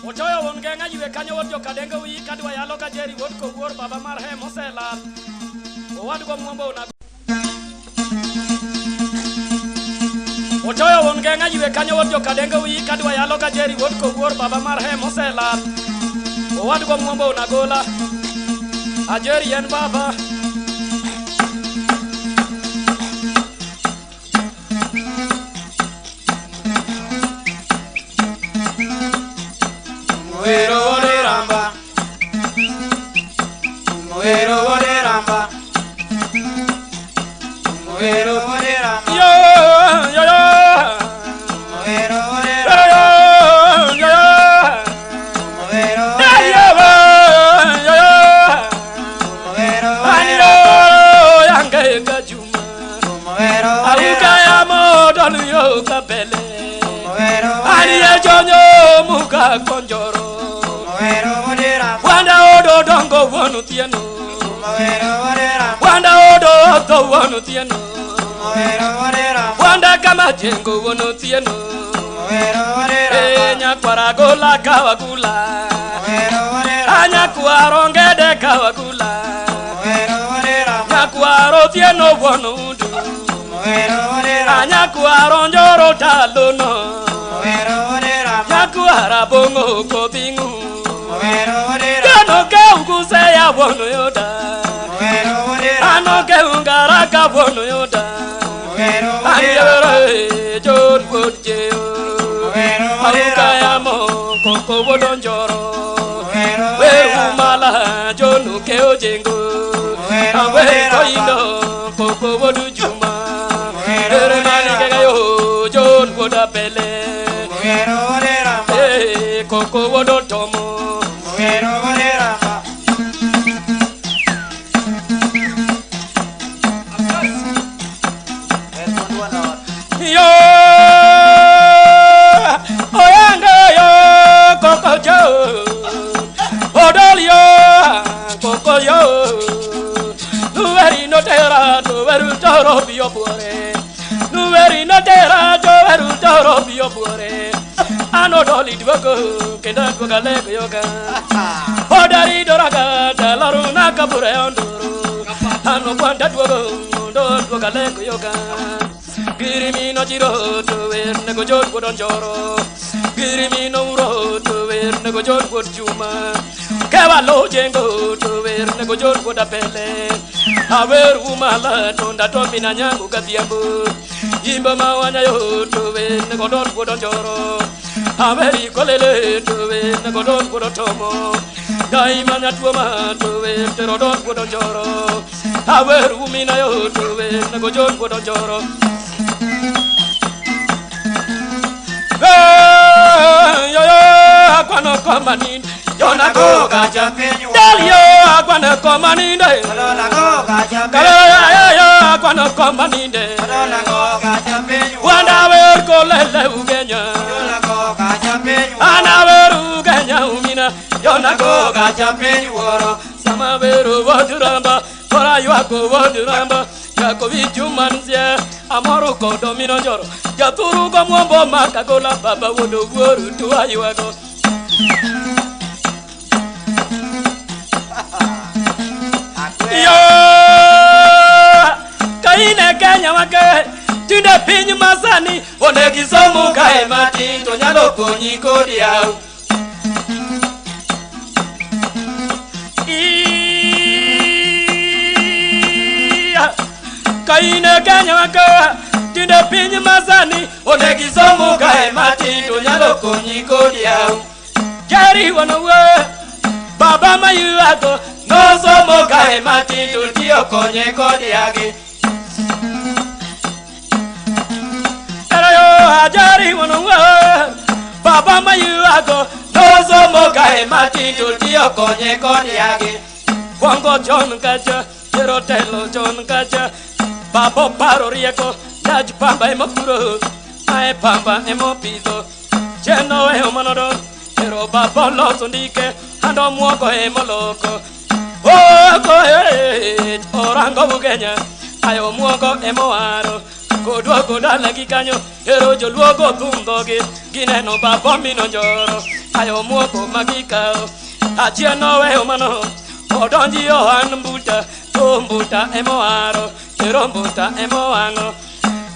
Ochoyo wuon geng'a ywe kanyo wuod jokadengo wiyi kadwa yalo ka Jerry wuod kowuor baba mar he moselal. Owadgo mwombo una Ochoyo wuon geng'a ywe kanyo wuod jokadengo wiyi kadwa yalo ka Jerry wuod kowuor baba mar he moselal. Owadgo mwombo unagola. Ajeri en baba. Muwero woderamba. Muwero woderamba. Muwero woderamba. Yo yo yo. Muwero Yo woderamba. yo yo. Muwero Yo woderamba. yo yo. Muwero Aniro woderamba. yange kajuma. Muwero Auka woderamba. ya modolu yo kapele. Muwero Aniye woderamba. jonyo muka konjoro. Muwero woderamba. Wanda odo dongo wonu tieno. Muwero woderamba. Wanda odo otho wonu tieno. Muwero woderamba. Wanda kama jengo wonu tieno. Muwero woderamba. E nyakwara gola kawagula. Muwero woderamba. Anyakwaro ngede kawagula. Muwero woderamba. Nyakwaro tieno wonu undu. Muwero woderamba. Anyakwaro njoro talono. Muwero woderamba. Nyakwara bongo kobingu. Muwero woderamba. Kano ke uguse ya wono yoda. Muwero woderamba. Ano ke ungara ka wono yoda. Muwero woderamba. Anyere jon wodje. Muwero Auka woderamba. ya mo koko wodonjoro. Muwero Weru woderamba. mala jonu ke ojengo. Muwero Awe woderamba. koindo koko wodu juma. Muwero Ere mani woderamba. kega yo jon wodapele. Muwero woderamba. Eh koko wodotomo. Muwero woderamba. Yo oyanga yo koko jo odol yo koko yo nuweri no tera nuweru toro bio buore nuweri no tera nuweru toro bio buore ano doli dwoko kenda dwoka lego yoga odari doraga dalaru nakabure ondoro ano kwanda dwogo ndo dwoka lego yoga Girimino jiro to wer nego jod wod njoro Girimino uro to wer nego jod wod juma Kewa lo jengo to wer nego jod wod apele Awer umala tonda to mina nyangu kadhiambo Imba mawanya yo to wer nego dod wod njoro Aweri kolele to wer nego dod wod tomo Dai manya tuoma to wer tero dod wod njoro Awer umina yo to wer nego jod wod njoro Yo yo agwano komanin yona Go gacha piny Del yo agwano komaninde Odola go gacha Kalo piny. yo yo agwano komaninde Odola go gacha piny. Wanda wer kolele ugenya Odola go gacha piny. Ana wer ugenya umina yona Go go gacha piny wuoro. Sama weru woduramba Kora yuako woduramba Jakobi jumanzie Amoro kodo mino njoro Jaturu go mwombo makagola Baba wodo wuoru tuwa yuago Yo Kaine Kenya wake Tinde piny masani Onegi somo kae matin To nyalo konyi kodi yau Iya Kaine Kenya wake Tinde piny masani Onegi somo kae matin To nyalo konyi kodi yau Jeri wanowe Baba mayuago Nosomo kae matin To tiyo konye kodi yagi Erayo ajari wanowe Baba mayuago Nosomo kae matin To tiyo konye kodi yagi Kwango chon kacha Jero telo chon kacha Babo paro rieko Daj pamba emo puro Mae pamba emo pidho Cheno e omanodo Ero babo loso ndike Ando muogo emo loko Oko e Orango ugenya Ayo muogo emo waro Koduogo dalagi kanyo Ero joluogo thum dhogi Gineno babo mino njoro Ayo muoko magikawo achien oweyo mano odonji ohan mbuta to mbuta emoaro tero mbuta emowang'o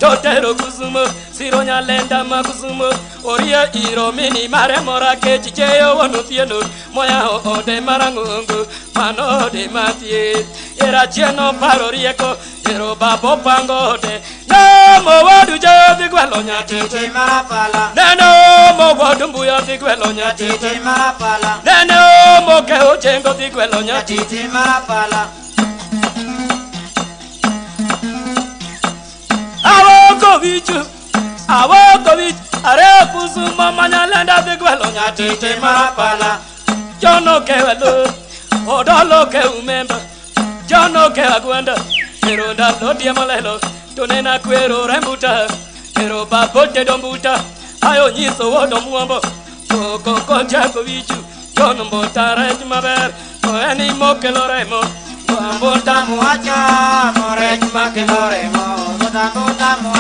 to tero kusumo siro nyalenda ma kusumo orie iro mini mare mora kech cheyo wuon otieno moyawo ode marang'ongo mano ode mathieth era achien oparo rieko ero baba opango ode nemo wadu jo dhi gwelo nyatete Titi marapala. nene omo wuod mbuya dhi gwelo nyatete Titi marapala. nene omo ke ochengo dhi gwelo nyatete Titi marapala. Awoko wichu awoko wich are kusumo manyalenda dhi gwelo nyatete Titi marapala. Jono ke walo odolo ke umemba Jono ke agwenda ero ndalo diemo lelo to nena kwero rembuta ero babo tedo mbuta ayo nyiso wuod omuombo to koko chako wichu Jon mbuta rech maber to en imokelo remo mbuta Mbuta muacha, morech makelo remo. Mbuta mbuta muacha.